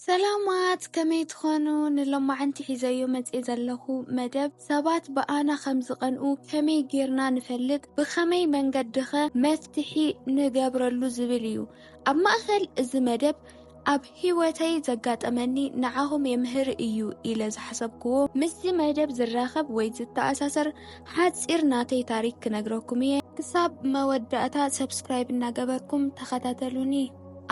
ሰላማት፣ ከመይ ትኾኑ? ንሎማዓንቲ ሒዘዮ መጽኤ ዘለኹ መደብ ሰባት ብኣና ከም ዝቐንኡ ከመይ ጌርና ንፈልጥ፣ ብኸመይ መንገድኸ መፍትሒ ንገብረሉ ዝብል እዩ። ኣብ ማእከል እዚ መደብ ኣብ ህይወተይ ዘጋጠመኒ ንዓኹም የምህር እዩ ኢለ ዝሓሰብክዎ ምስዚ መደብ ዝራኸብ ወይ ዝተኣሳሰር ሓጺር ናተይ ታሪክ ክነግረኩም እየ። ክሳብ መወዳእታ ሰብስክራይብ እናገበርኩም ተኸታተሉኒ።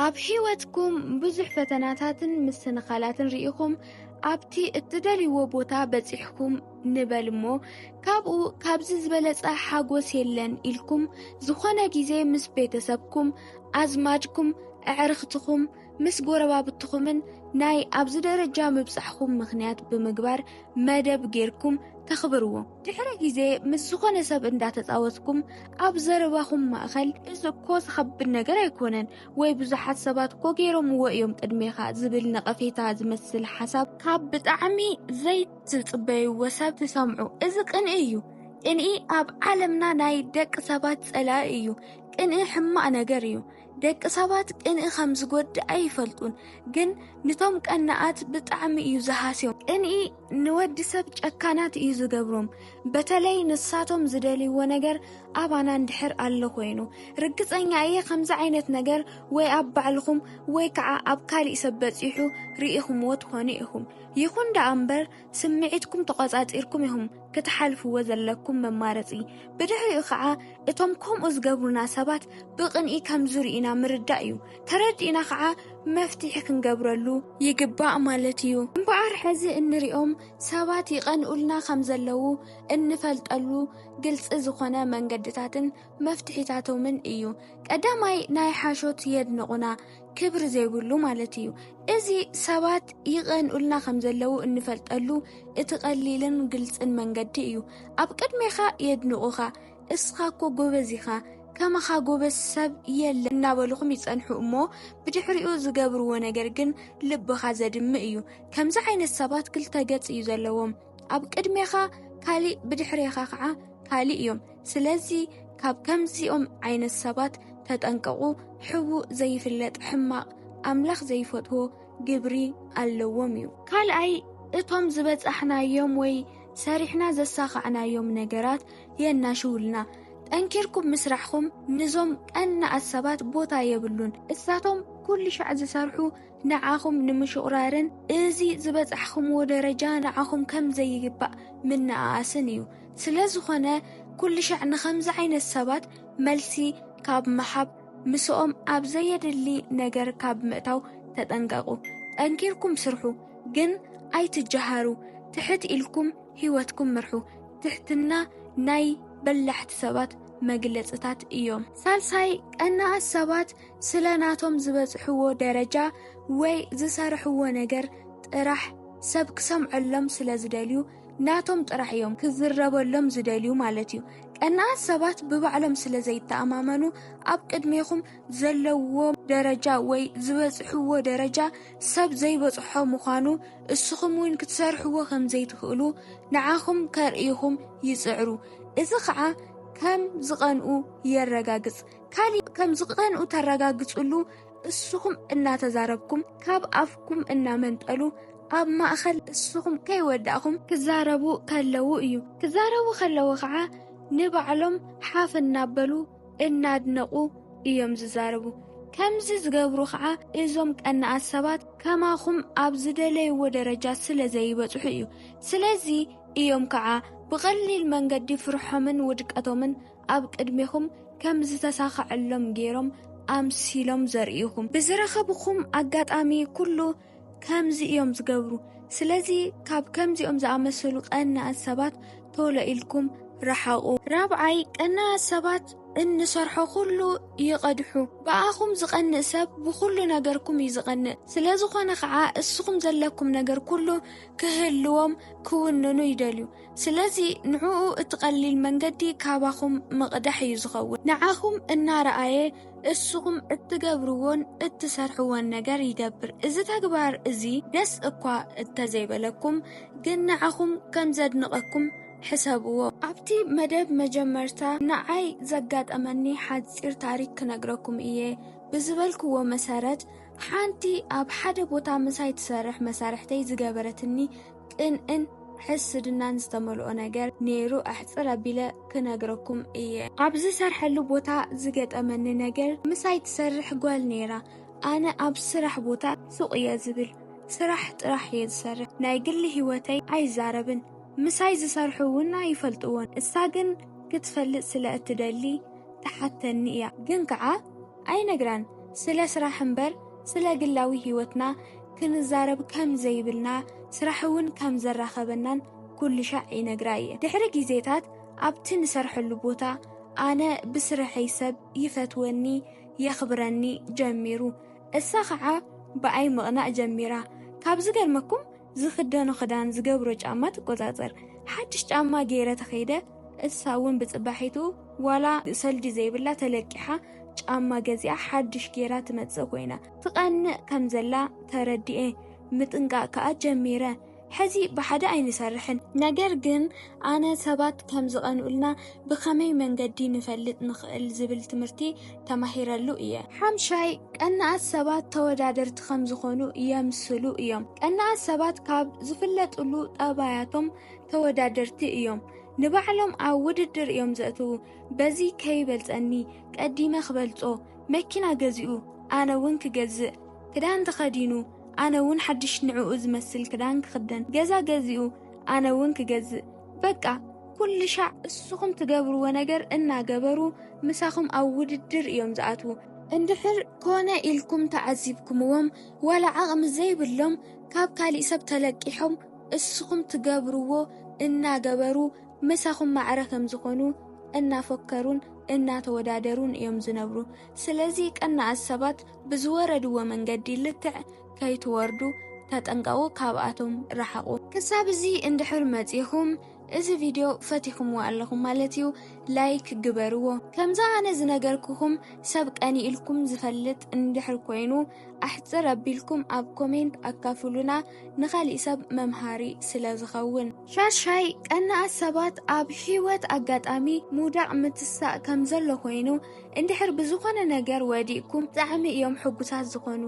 ኣብ ህይወትኩም ብዙሕ ፈተናታትን ምስንኻላትን ርኢኹም ኣብቲ እትደልይዎ ቦታ በጺሕኩም ንበል እሞ፣ ካብኡ ካብዚ ዝበለጸ ሓጎስ የለን ኢልኩም ዝኾነ ግዜ ምስ ቤተሰብኩም፣ ኣዝማድኩም፣ ኣዕርኽትኹም፣ ምስ ጎረባብትኹምን ናይ ኣብዚ ደረጃ ምብጻሕኹም ምኽንያት ብምግባር መደብ ጌርኩም ተኽብርዎ። ድሕሪ ግዜ ምስ ዝኾነ ሰብ እንዳተጻወትኩም ኣብ ዘረባኹም ማእኸል፣ "እዚ እኮ ዝኸብድ ነገር ኣይኮነን" ወይ "ብዙሓት ሰባት እኮ ገይሮምዎ እዮም ቅድሜኻ" ዝብል ነቐፌታ ዝመስል ሓሳብ ካብ ብጣዕሚ ዘይትጽበይዎ ሰብ ትሰምዑ። እዚ ቅንኢ እዩ። ቅንኢ ኣብ ዓለምና ናይ ደቂ ሰባት ጸላኢ እዩ። ቅንኢ ሕማቕ ነገር እዩ። ደቂ ሰባት ቅንኢ ከም ዝጎድእ ኣይፈልጡን፣ ግን ንቶም ቀናኣት ብጣዕሚ እዩ ዝሃስዮም። ቅንኢ ንወዲ ሰብ ጨካናት እዩ ዝገብሮም። በተለይ ንሳቶም ዝደልይዎ ነገር ኣባና እንድሕር ኣሎ ኮይኑ። ርግጸኛ እየ ከምዚ ዓይነት ነገር ወይ ኣብ ባዕልኹም ወይ ከዓ ኣብ ካሊእ ሰብ በጺሑ ርኢኹምዎ ትኾኑ ኢኹም። ይኹን ደኣ እምበር ስምዒትኩም ተቖጻጺርኩም ኢኹም ክትሓልፍዎ ዘለኩም መማረጺ። ብድሕሪኡ ከዓ እቶም ከምኡ ዝገብሩና ሰባት ብቕንኢ ከም ዝርእዩና ምርዳእ እዩ። ተረዲእና ከዓ መፍትሒ ክንገብረሉ ይግባእ ማለት እዩ። እምበኣር ሕዚ እንሪኦም ሰባት ይቐንኡልና ከም ዘለዉ እንፈልጠሉ ግልጺ ዝኾነ መንገድታትን መፍትሒታቶምን እዩ። ቀዳማይ ናይ ሓሾት የድንቑና፣ ክብሪ ዘይብሉ ማለት እዩ። እዚ ሰባት ይቐንኡልና ከም ዘለዉ እንፈልጠሉ እቲ ቀሊልን ግልጽን መንገዲ እዩ። ኣብ ቅድሜኻ የድንቑኻ፣ "እስኻ እኮ ጎበዝ ኢኻ፣ ከማኻ ጎበዝ ሰብ የለ" እናበሉኹም ይጸንሑ እሞ፣ ብድሕሪኡ ዝገብርዎ ነገር ግን ልብኻ ዘድምእ እዩ። ከምዚ ዓይነት ሰባት ክልተ ገጽ እዩ ዘለዎም። ኣብ ቅድሜኻ ካሊእ፣ ብድሕሬኻ ከዓ ካሊእ እዮም። ስለዚ ካብ ከምዚኦም ዓይነት ሰባት ተጠንቀቑ። ሕቡእ ዘይፍለጥ ሕማቕ ኣምላኽ ዘይፈትዎ ግብሪ ኣለዎም እዩ። ካልኣይ፣ እቶም ዝበጻሕናዮም ወይ ሰሪሕና ዘሳኻዕናዮም ነገራት የናሽውልና። ጠንኪርኩም ምስራሕኹም ንዞም ቀናኣት ሰባት ቦታ የብሉን። እሳቶም ኩሉ ሻዕ ዝሰርሑ ንዓኹም ንምሽቑራርን እዚ ዝበጻሕኹምዎ ደረጃ ንዓኹም ከም ዘይግባእ ምንኣኣስን እዩ። ስለ ዝኾነ ኩሉ ሻዕ ንኸምዚ ዓይነት ሰባት መልሲ ካብ ምሃብ፣ ምስኦም ኣብ ዘየድሊ ነገር ካብ ምእታው ተጠንቀቑ። ጠንኪርኩም ስርሑ፣ ግን ኣይትጀሃሩ። ትሕት ኢልኩም ህይወትኩም ምርሑ። ትሕትና ናይ በላሕቲ ሰባት መግለጽታት እዮም። ሳልሳይ፣ ቀናኣት ሰባት ስለ ናቶም ዝበጽሕዎ ደረጃ ወይ ዝሰርሕዎ ነገር ጥራሕ ሰብ ክሰምዐሎም ስለ ዝደልዩ፣ ናቶም ጥራሕ እዮም ክዝረበሎም ዝደልዩ ማለት እዩ። ቀናኣት ሰባት ብባዕሎም ስለ ዘይተኣማመኑ፣ ኣብ ቅድሜኹም ዘለዎም ደረጃ ወይ ዝበጽሕዎ ደረጃ ሰብ ዘይበጽሖ ምዃኑ፣ እስኹም እውን ክትሰርሕዎ ከም ዘይትኽእሉ ንዓኹም ከርእዩኹም ይጽዕሩ። እዚ ኸዓ ከም ዝቐንኡ የረጋግጽ። ካሊእ ከም ዝቐንኡ ተረጋግጽሉ፣ እስኹም እናተዛረብኩም፣ ካብ ኣፍኩም እናመንጠሉ፣ ኣብ ማእኸል እስኹም ከይወዳእኹም ክዛረቡ ከለዉ እዩ። ክዛረቡ ከለዉ ኸዓ ንባዕሎም ሓፍ እናበሉ እናድነቑ እዮም ዝዛረቡ። ከምዚ ዝገብሩ ኸዓ እዞም ቀናኣት ሰባት ከማኹም ኣብ ዝደለይዎ ደረጃ ስለ ዘይበጽሑ እዩ። ስለዚ እዮም ከዓ ብቐሊል መንገዲ ፍርሖምን ውድቀቶምን ኣብ ቅድሜኹም ከም ዝተሳኸዐሎም ገይሮም ኣምሲሎም ዘርእዩኹም። ብዝረኸብኹም ኣጋጣሚ ኩሉ ከምዚ እዮም ዝገብሩ። ስለዚ ካብ ከምዚኦም ዝኣመሰሉ ቀናኣት ሰባት ቶሎ ኢልኩም ረሓቑ። ራብዓይ፣ ቀናኣት ሰባት እንሰርሖ ኩሉ ይቐድሑ። ብኣኹም ዝቐንእ ሰብ ብኹሉ ነገርኩም እዩ ዝቐንእ። ስለ ዝኾነ ኸዓ እስኹም ዘለኩም ነገር ኩሉ ክህልዎም ክውንኑ ይደልዩ። ስለዚ ንዕኡ እቲ ቀሊል መንገዲ ካባኹም ምቕዳሕ እዩ ዝኸውን። ንዓኹም እናረኣየ እስኹም እትገብርዎን እትሰርሕዎን ነገር ይገብር። እዚ ተግባር እዚ ደስ እኳ እተዘይበለኩም፣ ግን ንዓኹም ከም ዘድንቐኩም ሕሰብዎ። ኣብቲ መደብ መጀመርታ ንዓይ ዘጋጠመኒ ሓጺር ታሪክ ክነግረኩም እየ ብዝበልክዎ መሰረት፣ ሓንቲ ኣብ ሓደ ቦታ ምሳይ ትሰርሕ መሳርሕተይ ዝገበረትኒ ቅንእን ሕስድናን ዝተመልኦ ነገር ነይሩ። ኣሕጽር ኣቢለ ክነግረኩም እየ። ኣብ ዝሰርሐሉ ቦታ ዝገጠመኒ ነገር፣ ምሳይ ትሰርሕ ጓል ነይራ። ኣነ ኣብ ስራሕ ቦታ ሱቕ እየ ዝብል፣ ስራሕ ጥራሕ እየ ዝሰርሕ። ናይ ግሊ ህይወተይ ኣይዛረብን። ምሳይ ዝሰርሑ እውን ኣይፈልጥዎን። እሳ ግን ክትፈልጥ ስለ እትደሊ ትሓተኒ እያ። ግን ከዓ ኣይነግራን። ስለ ስራሕ እምበር ስለ ግላዊ ህይወትና ክንዛረብ ከም ዘይብልና፣ ስራሕ እውን ከም ዘራኸበናን ኩሉ ሻዕ ይነግራ እየ። ድሕሪ ግዜታት ኣብቲ ንሰርሐሉ ቦታ ኣነ ብስርሐይ ሰብ ይፈትወኒ፣ የኽብረኒ ጀሚሩ። እሳ ኸዓ ብኣይ ምቕናእ ጀሚራ። ካብ ዝገርመኩም ዝኽደኖ ክዳን፣ ዝገብሮ ጫማ ትቆጻጸር። ሓድሽ ጫማ ገይረ ተኸይደ፣ እሳ እውን ብጽባሒቱ ዋላ ሰልዲ ዘይብላ ተለቂሓ ጫማ ገዚኣ ሓድሽ ገይራ ትመጽእ ኮይና። ትቐንእ ከም ዘላ ተረዲኤ፣ ምጥንቃቕ ከኣ ጀሚረ። ሕዚ ብሓደ ኣይንሰርሕን። ነገር ግን ኣነ ሰባት ከም ዝቐንኡልና ብኸመይ መንገዲ ንፈልጥ ንኽእል ዝብል ትምህርቲ ተማሂረሉ እየ። ሓምሻይ፣ ቀናኣት ሰባት ተወዳደርቲ ከም ዝኾኑ የምስሉ እዮም። ቀናኣት ሰባት ካብ ዝፍለጥሉ ጠባያቶም ተወዳደርቲ እዮም። ንባዕሎም ኣብ ውድድር እዮም ዘእትዉ። በዚ ከይበልጸኒ ቀዲመ ክበልጾ፣ መኪና ገዚኡ ኣነ እውን ክገዝእ፣ ክዳን ተኸዲኑ ኣነ እውን ሓድሽ ንዕኡ ዝመስል ክዳን ክኽደን፣ ገዛ ገዚኡ ኣነ እውን ክገዝእ። በቃ ኩሉ ሻዕ እስኹም ትገብርዎ ነገር እናገበሩ ምሳኹም ኣብ ውድድር እዮም ዝኣትዉ። እንድሕር ኮነ ኢልኩም ተዓዚብኩምዎም፣ ዋላ ዓቕሚ ዘይብሎም ካብ ካሊእ ሰብ ተለቂሖም እስኹም ትገብርዎ እናገበሩ ምሳኹም ማዕረ ከም ዝኾኑ እናፈከሩን እናተወዳደሩን እዮም ዝነብሩ። ስለዚ ቀናኣት ሰባት ብዝወረድዎ መንገዲ ልክዕ ከይትወርዱ ተጠንቀቑ፣ ካብኣቶም ረሓቑ። ክሳብ እዚ እንድሕር መጺኹም፣ እዚ ቪድዮ ፈቲኹምዎ ኣለኹም ማለት እዩ፣ ላይክ ግበርዎ። ከምዛ ኣነ ዝነገርኩኹም ሰብ ቀኒእልኩም ዝፈልጥ እንድሕር ኮይኑ፣ ኣሕጽር ኣቢልኩም ኣብ ኮሜንት ኣካፍሉና፣ ንኻሊእ ሰብ መምሃሪ ስለ ዝኸውን። ሻሻይ፣ ቀናኣት ሰባት ኣብ ህይወት ኣጋጣሚ ምውዳቕ ምትሳእ ከም ዘሎ ኮይኑ፣ እንድሕር ብዝኾነ ነገር ወዲቕኩም ብጣዕሚ እዮም ሕጉሳት ዝኾኑ።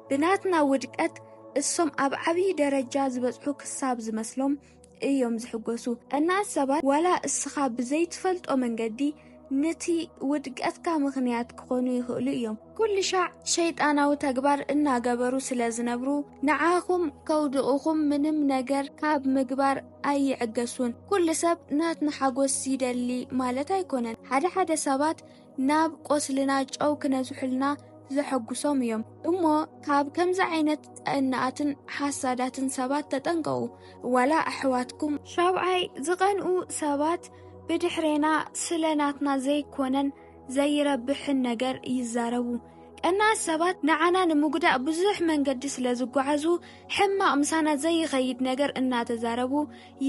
ብናትና ውድቀት እሶም ኣብ ዓብዪ ደረጃ ዝበጽሑ ክሳብ ዝመስሎም እዮም ዝሕጎሱ። ቀናኣት ሰባት ዋላ እስኻ ብዘይትፈልጦ መንገዲ ነቲ ውድቀትካ ምኽንያት ክኾኑ ይኽእሉ እዮም። ኩሉ ሻዕ ሸይጣናዊ ተግባር እናገበሩ ስለ ዝነብሩ፣ ንዓኹም ከውድቑኹም ምንም ነገር ካብ ምግባር ኣይዕገሱን። ኩሉ ሰብ ናትና ሓጎስ ይደሊ ማለት ኣይኮነን። ሓደ ሓደ ሰባት ናብ ቆስልና ጨው ክነዝሑልና ዘሐጉሶም እዮም። እሞ ካብ ከምዚ ዓይነት ቀናኣትን ሓሳዳትን ሰባት ተጠንቀቑ። ዋላ ኣሕዋትኩም። ሻብዓይ፣ ዝቐንኡ ሰባት ብድሕሬና ስለ ናትና ዘይኮነን ዘይረብሕን ነገር ይዛረቡ። ቀናኣት ሰባት ንዓና ንምጉዳእ ብዙሕ መንገዲ ስለ ዝጓዓዙ፣ ሕማቕ ምሳና ዘይኸይድ ነገር እናተዛረቡ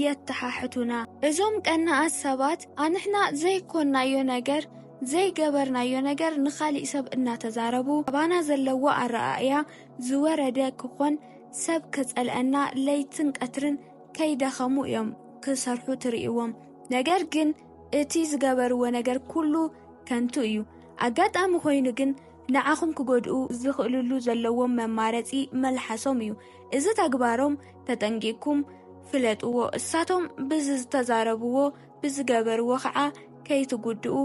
የተሓሕቱና። እዞም ቀናኣት ሰባት ኣንሕና ዘይኮንናዮ ነገር፣ ዘይገበርናዮ ነገር ንኻሊእ ሰብ እናተዛረቡ፣ ኣባና ዘለዎ ኣረኣእያ ዝወረደ ክኾን፣ ሰብ ክጸልአና ለይትን ቀትርን ከይደኸሙ እዮም ክሰርሑ ትርእይዎም። ነገር ግን እቲ ዝገበርዎ ነገር ኩሉ ከንቱ እዩ። ኣጋጣሚ ኮይኑ ግን ንዓኹም ክጎድኡ ዝኽእልሉ ዘለዎም መማረጺ መልሓሶም እዩ። እዚ ተግባሮም ተጠንቂቕኩም ፍለጥዎ። እሳቶም ብዝተዛረብዎ፣ ብዝገበርዎ ኸዓ ከይትጉድኡ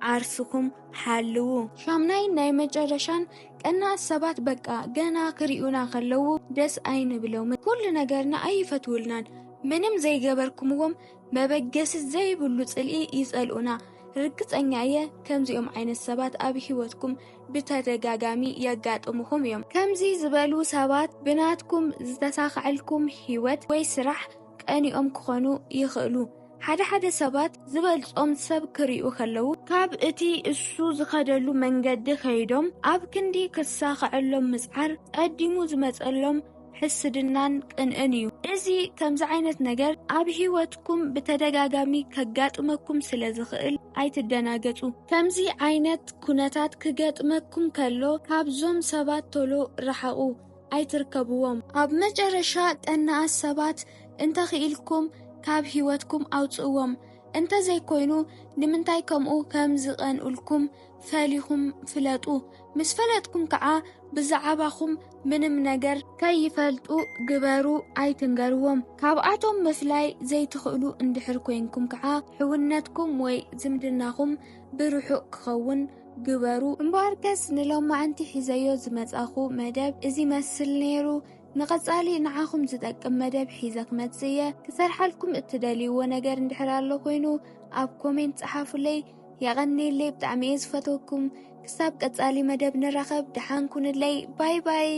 ዓርስኹም ሓልዉ። ሻምናይን ናይ መጨረሻን፣ ቀናኣት ሰባት በቃ ገና ክሪኡና ከለዉ ደስ ኣይንብሎምን። ኩሉ ነገርና ኣይፈትውልናን። ምንም ዘይገበርኩምዎም መበገሲ ዘይብሉ ጽልኢ ይጸልኡና። ርግጸኛ እየ ከምዚኦም ዓይነት ሰባት ኣብ ህይወትኩም ብተደጋጋሚ የጋጥሙኹም እዮም። ከምዚ ዝበሉ ሰባት ብናትኩም ዝተሳኸዐልኩም ህይወት ወይ ስራሕ ቀኒኦም ክኾኑ ይኽእሉ። ሓደ ሓደ ሰባት ዝበልጾም ሰብ ክሪኡ ከለዉ፣ ካብ እቲ እሱ ዝኸደሉ መንገዲ ከይዶም ኣብ ክንዲ ክሳኸዐሎም ምጽዓር ቀዲሙ ዝመጸሎም ሕስድናን ቅንእን እዩ። እዚ ከምዚ ዓይነት ነገር ኣብ ህይወትኩም ብተደጋጋሚ ከጋጥመኩም ስለ ዝኽእል ኣይትደናገጹ። ከምዚ ዓይነት ኩነታት ክገጥመኩም ከሎ ካብዞም ሰባት ቶሎ ረሓቑ፣ ኣይትርከብዎም። ኣብ መጨረሻ ቀናኣት ሰባት እንተኽኢልኩም ካብ ህይወትኩም ኣውጽእዎም። እንተዘይኮይኑ ንምንታይ ከምኡ ከም ዝቐንኡልኩም ፈሊኹም ፍለጡ። ምስ ፈለጥኩም ከዓ ብዛዕባኹም ምንም ነገር ከይፈልጡ ግበሩ፣ ኣይትንገርዎም። ካብኣቶም ምፍላይ ዘይትኽእሉ እንድሕር ኮይንኩም ከዓ ሕውነትኩም ወይ ዝምድናኹም ብርሑቕ ክኸውን ግበሩ። እምበኣርከስ ንሎማዓንቲ ሒዘዮ ዝመጻኹ መደብ እዚ መስል ነይሩ። ንቐጻሊ ንዓኹም ዝጠቅም መደብ ሒዘ ክመጽእ እየ። ክሰርሓልኩም እትደልይዎ ነገር እንድሕር ኣሎ ኮይኑ ኣብ ኮሜንት ጸሓፉለይ። የቐንየለይ፣ ብጣዕሚ እየ ዝፈትወኩም። ክሳብ ቀጻሊ መደብ ንራኸብ፣ ደሓን ኩኑለይ። ባይ ባይ።